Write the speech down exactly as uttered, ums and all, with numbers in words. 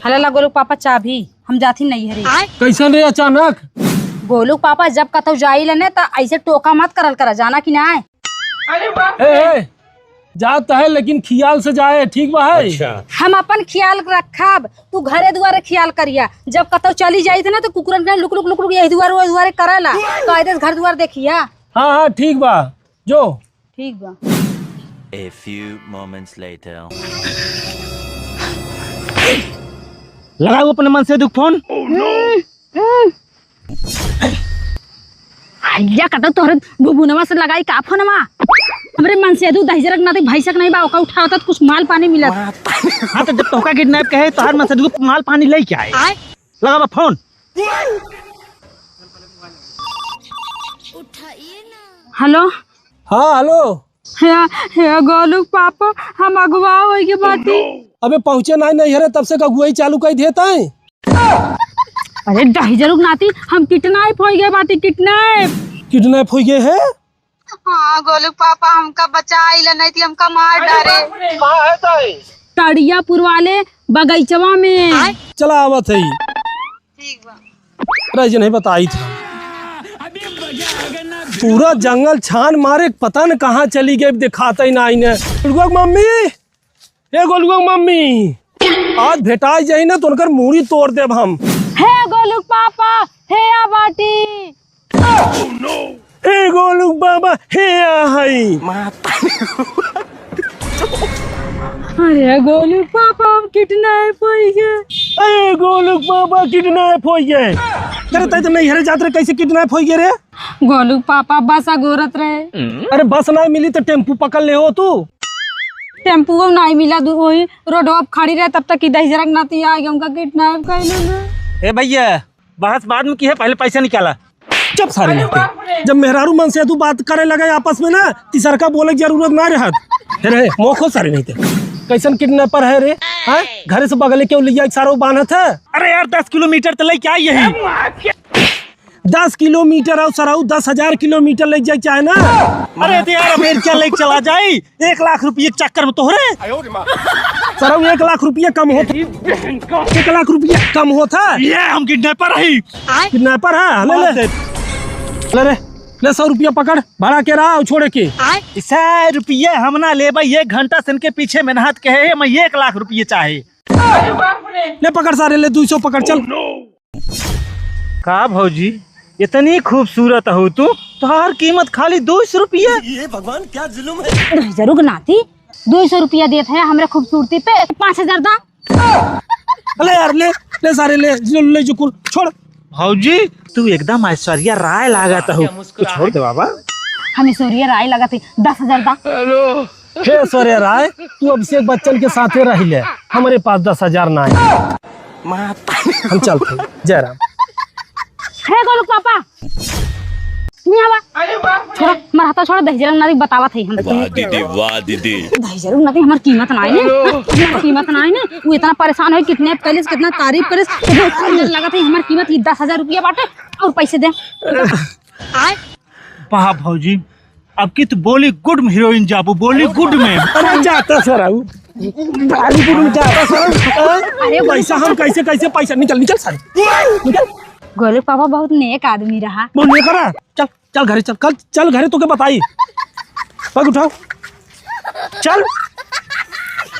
हला ला गोलू पापा चाभी, हम जाथी नैहरे। कैसन रे अचानक? गोलू पापा जब कतौ जाई लेने त ऐसे टोका मत करल करा, जाना कि नाय? ए, ए, जात है लेकिन खियाल से जाए, ठीक बा है? अच्छा। हम अपन खियाल रखब, तू घरे दुआरे खियाल करिया। जब कतौ चली जाइत ना तो कुकुरन के लुक लुक लुक लुक यही दुआरे वही दुआरे करेला, तो आइदे घर दुआर देखिया। हाँ, हाँ, ठीक बा, जो। ठीक बा। A few moments later. लगाओ अपने मनसेधु क फोन। हम्म, हम्म। हइया कटा तोहरे बुबुनवा से लगाई का फोनवा? हमरे मनसेधु दहिजरक नाती भैंसक नहीं बा, ओका उठावत त कुछ माल पानी मिलत। हाँ, तो जब तोहका किडनैप कहे, तोहर मनसेधु माल पानी लेके आए। आए? लगावा फोन। हेलो। हाँ, हेलो। हे, हे गोलू पापा, हम अगुआ होई के बाटी। अबे पहुँचे नाई नैहरे, तब से अगुआई चालू कर देता है। अरे दहिजरुक नाती, हम किडनैप होई गए बाटी, किडनैप। किडनैप होई गए है? हाँ गोलू पापा, हमका बचा आइला, नहीं तो हमका मार डारे। तड़ियापुर वाले बगीचवा में। चला आवत है। ठीक बा। रह जे नहीं बताई था। पूरा जंगल छान मारे, पता न कहाँ चली गई, दिखाता ही ना इन्हें। गोलुआ के मम्मी, ए गोलुआ के मम्मी, आज भेटाई जाई ना तो उनकर मूड़ी तोड़ देब हम। हे गोलू पापा, हे आ बाटी। हे गोलू बाबा, हे आ हई। अरे गोलू पापा, हम किडनैप होई गए। अरे गोलू बाबा, किडनैप होई गए। अरे तै तो नैहरे जात रहे, कैसे किडनैप होई गए रे? गोलू पापा बस अगोरत रहे। अरे बस ना मिली तो टेम्पू पकड़ ले हो तू। टेम्पुओ नाई मिला, दू-, वही रोडवा पे खड़ी रहे, तब तक कि दहिजरक नाती आ गए, हमका किडनैप कर लेना। ए भैया, बहस बाद में की है, पहले पैसा निकाला। चुप सारे नहीं थे। जब मेहरारू मनसेधू बात करे लगे आपस में ना, तीसरका बोले की जरूरत ना रहत। हे रे, मोखो सारे नहीं थे। कैसन किडनैपर है रे? हाँ? घरे से बगले क्यों लिया सारो बांधत है? अरे यार, दस किलोमीटर तो लेके आई यही। दस किलोमीटर और सरऊ दस हजार किलोमीटर लेके जाए चाहे ना। अरे तो यार, अमेरिका लेके चला जाई, एक लाख रुपये के चक्कर में तोहरे। सरऊ, एक लाख रुपये कम होत, एक लाख रुपये कम होत है। ये हम किडनैपर हई। किडनैपर है, ले ले। ले रे, ले सौ रुपया पकड़, भाड़ा के रहा और छोड़े के। सौ रुपया हम ना लेबे, एक घंटा से इनके पीछे मेहनत के है, मैं एक लाख रुपये चाहे। ले पकड़ सारे, ले दो सौ पकड़, चल। का भौजी, इतनी खूबसूरत हो तू, तोहार कीमत खाली दो सौ रुपया? ये भगवान, क्या जुल्म है। दहिजरुक नाती, दो सौ रुपया देत है हमरे खूबसूरती पे, पाँच हजार दा। अरे यार, ले, ले सारे, ले, ले, ले जो कुल, छोड़। भौजी, तू एकदम ऐश्वर्या राय लागत हो। तू छोड़ दे बाबा। हम ऐश्वर्या राय लागत है, दस हजार दा। हे ऐश्वर्या राय, तू अभिषेक बच्चन के साथे रह ले, हमरे पास दस हजार ना है। हम चलते हैं, जय राम। हे गोलू पापा, नहीं आवा। छोड़ा, हमारा हाथ छोड़ा, दहिजरक नाती बतावत है हम। वाह दीदी, वाह दीदी। दहिजरक नाती हमार कीमत ना है ने, हमार कीमत ना है ने। वो इतना परेशान है, किडनैप करिस, कितना तारीफ करिस, कितना सुंदर लगत है, हमार कीमत ये दस हजार रुपया बाटे और पैसे दे। वाह भौजी, अब की तू बॉलीवुड में हीरोइन जाबू, बॉलीवुड में। अरे जाता सरऊ, बॉलीवुड में जाता सरऊ। अरे पैसा हम कैसे, कैसे पैसा, निकल, निकल सारे, निकल। गोलू पापा बहुत नेक आदमी रहा। बहुत नेक रहा। चल, चल घरे चल, कल चल घरे, तोके बताई। पग उठाओ, चल।